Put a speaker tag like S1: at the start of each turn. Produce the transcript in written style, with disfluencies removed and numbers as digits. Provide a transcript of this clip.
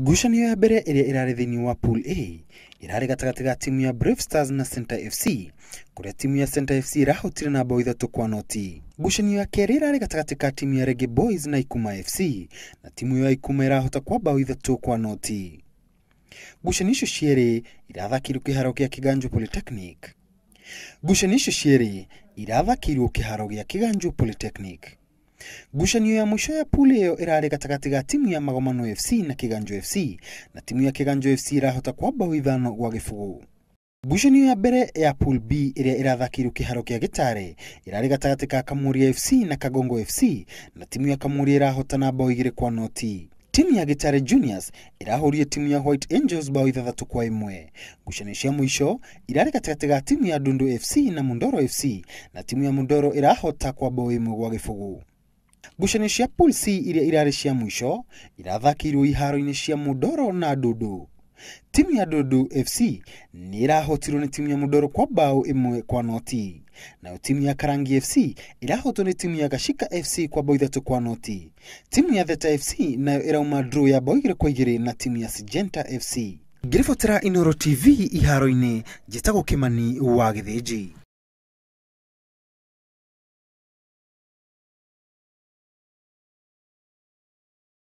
S1: Ngucanio ya mbere ĩrĩa ĩrarĩ thĩinĩ wa Pool A ĩrarĩ gatagatĩ ga timu ya Brave Stars na Center FC, kũrĩa timu ya Center FC ĩrahotire na bao 3-0. Ngucanio ya kerĩ ĩrarĩ gatagatĩ ka timu ya Reggae Boys na Ikuma FC, na timu ya Ikuma ĩrahota kwa bao 3-0. Ngucanio icio cierĩ irathakĩirwo kĩharo kĩa Kiganjo Polytechnic. Ngucanio icio cierĩ irathakĩirwo kĩharo gĩa Kiganjo Polytechnic. Ngucanio ya mũico ya pool ĩyo ĩrarĩ gatagatĩ ga timu ya Magomano FC na Kiganjo FC, na timu ya Kiganjo FC ĩrahota kwa bao 5-0. Ngucanio ya mbere ya Pool B ĩrĩa ĩrathakĩirwo kĩharo kĩa Gĩtare ĩrarĩ gatagatĩ ka Kamuria FC na Kagongo FC, na timu ya Kamuria ĩrahota na bao 2-0. Timu ya Gĩtare Juniors ĩrahũrire timu ya White Angels bao 6-1. Ngucanio cia mũico irarĩ gatagatĩ ga timu ya Ndundu FC na Mundoro FC, na timu ya Mundoro ĩrahota kwa bao 1-0. Ngucanio cia Pool C iria irarĩ cia mũico irathakĩirwo iharo-inĩ cia Mundoro na Ndundu. Timu ya Ndundu FC nĩ ĩrahotirwo nĩ timu ya Mundoro kwa bao 1-0. Nayo timu ya Karangi FC ĩrahotwo nĩ timu ya Gashika FC kwa bao 3-0. Timu ya Theta FC nayo ĩrauma draw ya bao 2-2 na timu ya Syngenta FC. Ngĩribotera Inooro TV iharo-inĩ, njĩtagwo Kĩmani wa Gĩthĩnji.